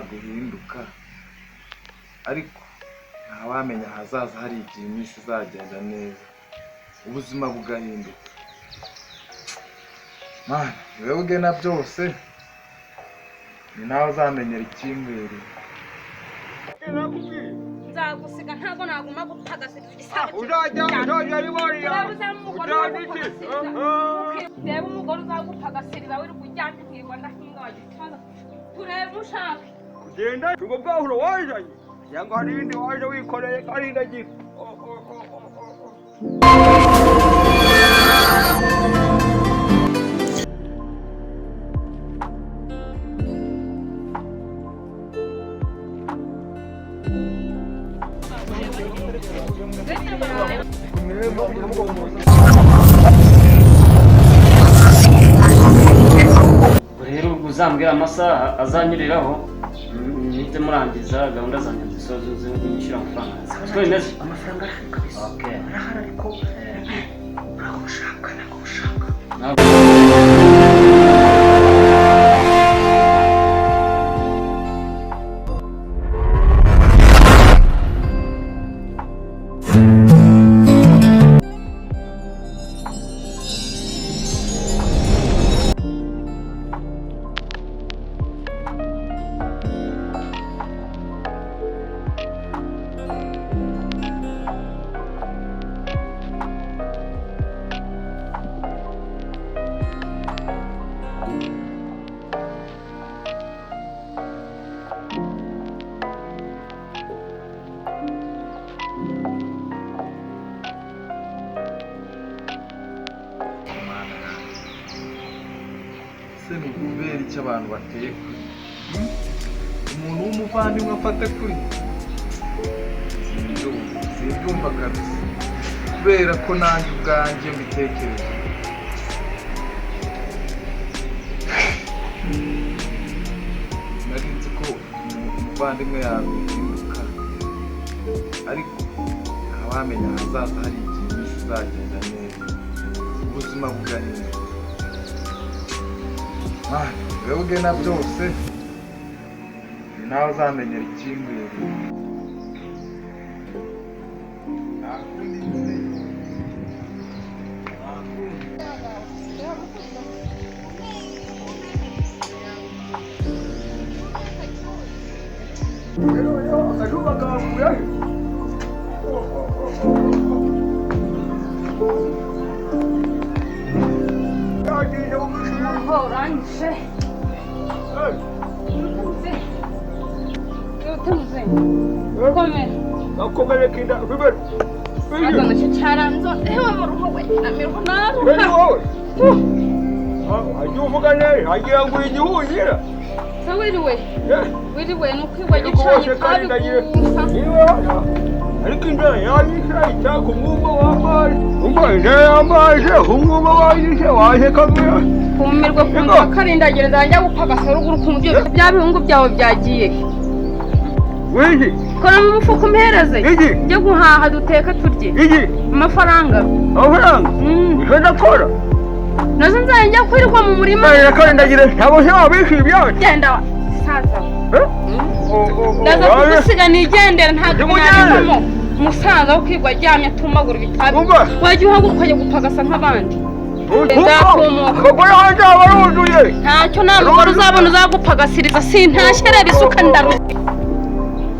Guhinduka, ariko ntawamenya ahazaza. Hari igihe iminsi izagenda neza, ubuzima bugahinduka. Mana, ni wowe ugena byose, ni nawe uzamenyera icyimbereye. Nzagusiga, ntabwo naguma gupagasa igisabo. Uzajya uzajya ari wariya. Ureba umugore Ujyana iki? uzagupagasiriza, reba umugore uzagupagasiriza wirirwa ujyanye nkirirwa ndahinga wagira ikibazo. Turebe ushake. Kugenda ubwo bwahuro wazanye cyangwa hari ibindi waje wikoreye karindagira? Ubwo rero uzambwira amasaha azanyuriraho, mpite murangiza gahunda zanjye zisoze, uze unyishyura amafaranga. Siko bimeze? Amafaranga arahari kabisa. Okay. Arahari, ariko ntabwo ushaka, ntabwo ushaka. Mana yanjye, ese ni ukubera icyo abantu bateye kuri? Umuntu w'umuvandimwe afate kuri? Simbyumva, simbyumva kabisa, kubera ko nanjye ubwanjye mbitekereje. Nari nzi ko umuvandimwe yaguhinduka, ariko ntawamenya ahazaza. Hari igihe iminsi izagenda neza, ubuzima bugahinduka. Mana, ni wowe ugena byose, ni nawe uzamenyera icyimbereye. Nta kundi nyine, nta kundi. Akazuba kavuye he? Yagiye umushinga. Urangije. Utuze komera. Akomereka inda bibere. Ntabwo nacyo cyaranzo ewe mu ruhu we namirwa. Bene. Naruha. Wowe hagiye uvuga neza, hagira ngo igihunyira. Se wiriwe? Wiriwe ni ukwigwa gicanye itabi gusa. Ariko inzara yanyishe icyaka umwuma w'amazi, umva, inzara y'amazi, umwuma wanyishe waje kamera. Kumirwa kumva karindagira, nzajya gupagasa ruguru ku mubyeyi. Bya bihungu byawe byagiye? Wiki. Kora mu mufuka umpereze. Iki? Njye guhaha, duteke turye. Iki? Amafaranga. Amafaranga? Icyo ndakora. Nazo nzajya njya kwirirwa mu murima. Karindagira, ntabwo se wabishyuye ibyacu? Genda wa saza. Ndaza kugusiga nigendera, ntabwo Nimugende. nabivamo. Umusaza wo kwigwa aryamye atumagura ibitabi. Umva. Wajya uhaguruka ukajya gupagasa nk'abandi. Kuko Nzakumuka. abagore hanze aba baruzuye. Ntacyo, nta mugore uzabona uzagupagasiriza. Sintashye, reba isuka, ndaruha.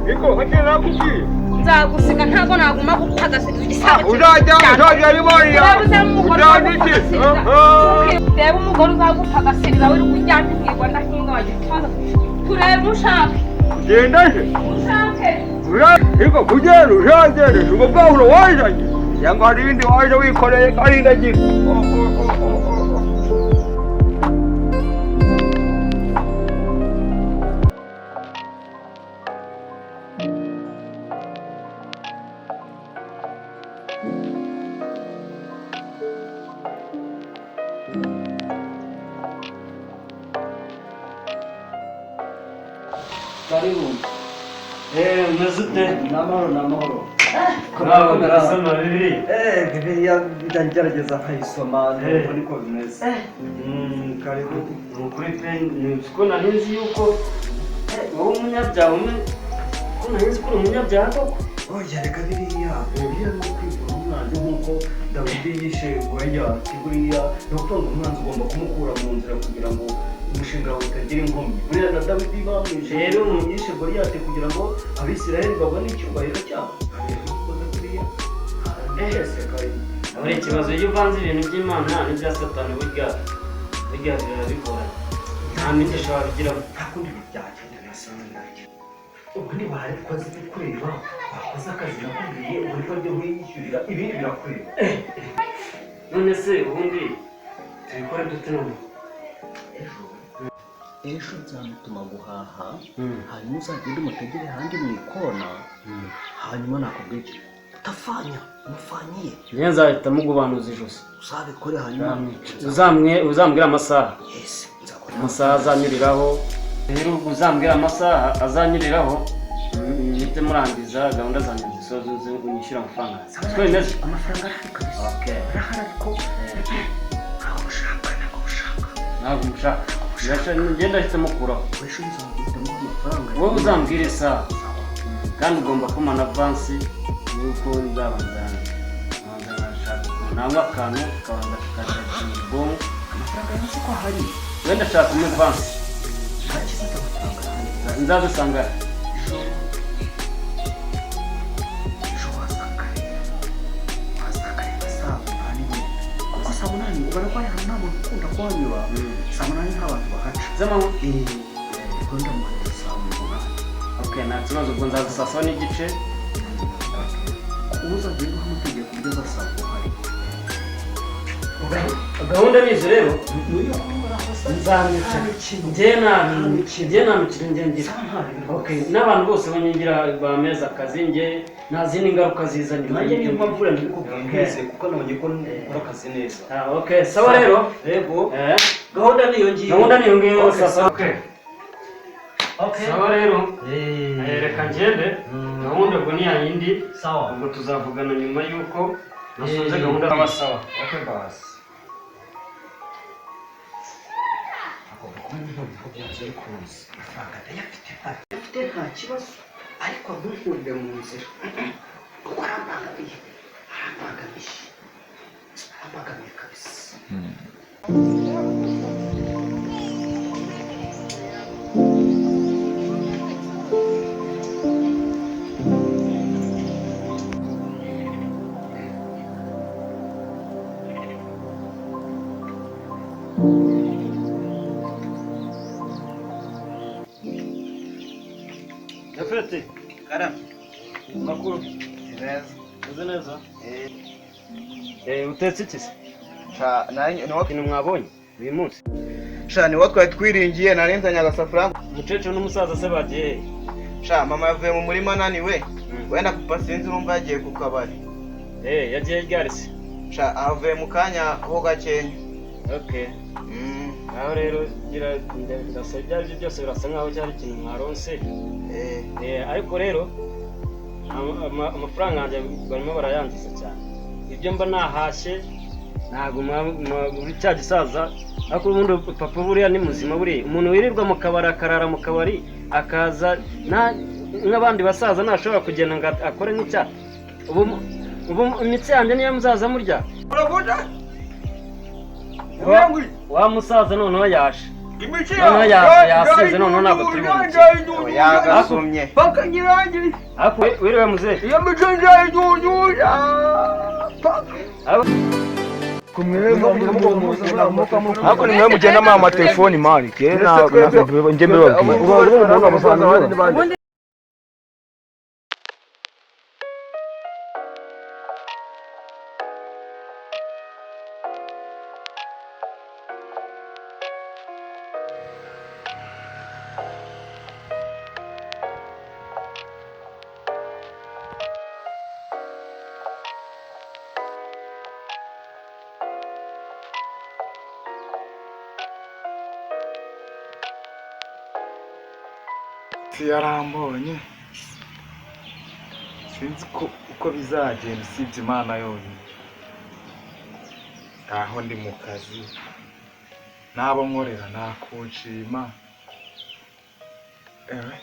Niko hakiri nakubwiye. Nzagusiga, ntabwo naguma gupagasiriza igisabo. Uzajya uzajya ari wariya. Ureba umugore Ujyana iki? uzagupagasiriza, reba umugore uzagupagasiriza wirirwa ujyanye nkirirwa ndahinga wagira ikibazo. Turebe ushake. Genda se. Ushake. Ariko kugenda uzagenda ubwo bwahuro wazanye cyangwa hari ibindi waje wikoreye karindagira? Karibu. Umeze ute? Ni amahoro, ni amahoro. Nawe urasoma Bibiliya? Bibiliya ndagerageza nkayisoma, numva niko bimeze. Karibu. Ni ukuri pe, ni uko nari nzi yuko Wowe umunyabyaha umwe, ko nari nzi ko uri umunyabyaha koko. Oya, reka, biriya biriya ni ukwivura umwanzi, nk'uko Dawidi yishe Goliyati. Buriya ni ukuvuga ngo umwanzi ugomba kumukura mu nzira kugira ngo umushinga wawe utagira inkomyi. Buriya na Dawidi bamwishe, Rero yishe Goliyati kugira ngo Abisirayeli babone icyubahiro cyabo. Rero buriya ndesekaye. Buri ikibazo, iyo uvanze ibintu by'Imana n'ibya Satani, burya burya biba bigoranye, nta migisha wabigiramo. Nta kundi byagenda, birasa nabyo. Ubundi warabikoze bikureba, wakoze akazi nakubwiye, ubu nibwo byo wiyishyurira, ibindi birakureba. None se ubundi tubikore dute none? Ejo, ejo nzamutuma guhaha, hanyuma uzagende umutegere ahandi mu ikona, hanyuma nakubwira iki utafanya umufanyiye. Njye nzahita mugubanuza ijosi. Uzabikore, hanyuma Uzambwira amasaha. Yes, nzakora. Amasaha azanyuriraho rero, uzambwira amasaha azanyuriraho, mpite murangiza gahunda zanjye zisoze, uze unyishyura amafaranga. Siko bimeze? Amafaranga arahari kabisa. Okay. Arahari, ariko ntabwo ushaka, ntabwo ushaka. Ntabwo mushaka. Ngenda ndahita mukuraho. Ejo nzaguhitamo amafaranga. Wowe uzambwira isaha, kandi ugomba kumpa na avance, yuko nzabanza nkabanza nkashaka ukuntu nanywa akantu kabanza kakajya mu bwonko. Amafaranga yose ko ahari. Wenda ashaka umwe avance. Nta kibazo, amafaranga arahari. Nzadusanga. Ejo, ejo waza kare, waza kare nka saa 8 wenda, kuko saa 8 ubona ko ari ahantu nta muntu ukunda kuhanyura. Saa 8 nta bantu bahaca. Z'amanywa? Ubwo ndamuhera saa 8. Okay, nta kibazo, ubwo nzaza saa 7:30. Ubu uzagenda uha amategeko uburyo azasanga uhari. Gahunda ni izo rero. Niyo kubura hose. Nzamwica. Njye nta mikino njye ngira. Okay, n'abantu bose banyigira bameza akazi, njye nta zindi ngaruka ziza nyuma. Nanjye niyo mpamvu uriya ndabikubwiye. Okay. Nkwizeye kuko nabonye ko ukora akazi neza. Ah, okay, sawa rero. Yego. Eh, gahunda niyo ngiyo. Gahunda niyo ngiyo. Okay, Sasa. Okay. Okay. Sawa rero. Reka ngende. Gahunda ubwo ni yayindi. Sawa. Ubwo tuzavugana nyuma y'uko nasoje gahunda. Sawa sawa. Okay, basi. Agomba kuba nibonye ko byanze bikunze. Amafaranga ndayafite. Afite, nta kibazo. Ariko ntukurire mu nzira. Kuko arambangamiye. Arambangamiye. Arambangamiye kabisa. Gafete, Karame. Makuru. Ni meza. Meze neza? Utetse iki se? Sha, nanjye niwo Ikintu mwabonye uyu munsi? Sha, niwo twari twiringiye, nari nzanye agasafuriya. Umukecuru n'umusaza se bagiye he? Sha, mama yavuye mu murima ananiwe. Wenda papa sinzi, urumva yagiye ku kabari. Yagiye ryari se? Sha, avuye mu kanya ho gakenya. Okay. Aho rero gira ndasa, ibyo ari byo byose birasa nkaho cyari ikintu mwaronse. Ariko rero amafaranga yanjye barimo barayangiza cyane. Ibyo mba nahashye ntabwo muri cya gisaza. Ariko ubundi papa buriya ni muzima? Buriya umuntu wirirwa mu kabari, akarara mu kabari, akaza nk'abandi basaza, ntashobora kugenda ngo akore nk'icyaha? Ubu imitsi yanjye niyo muzaza murya. Uravuga? Wa musaza noneho yaje, noneho yaje yasinze, noneho ntabwo turi mu mukino. Yagasomye. Paka nyirangiye. Ariko wiriwe muzehe? Iyo mico nzayijujuja. Ariko ni mwe mugenda muha amatelefoni man, ke ntabwo njye mbibabwira. Si yarambonye, sinzi ko uko bizagenda usibye Imana yonyine. Aho ndi mu kazi n'abo nkorera nakunshima ewe.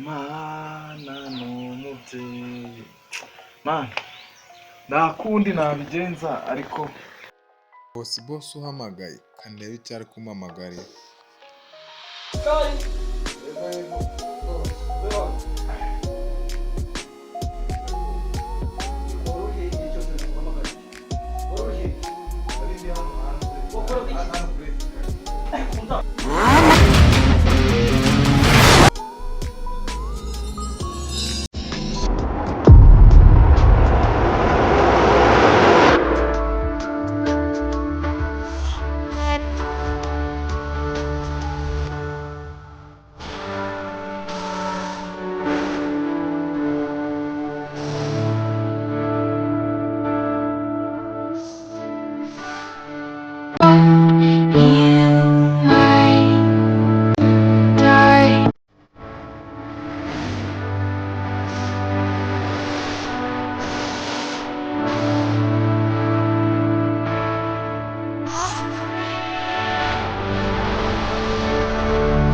Mana ni umubyeyi. Mana, nta kundi nabigenza ariko. Bosi, bosi uhamagaye, kandebe icyo ari kumpamagarira. Wari ndi hano hanze.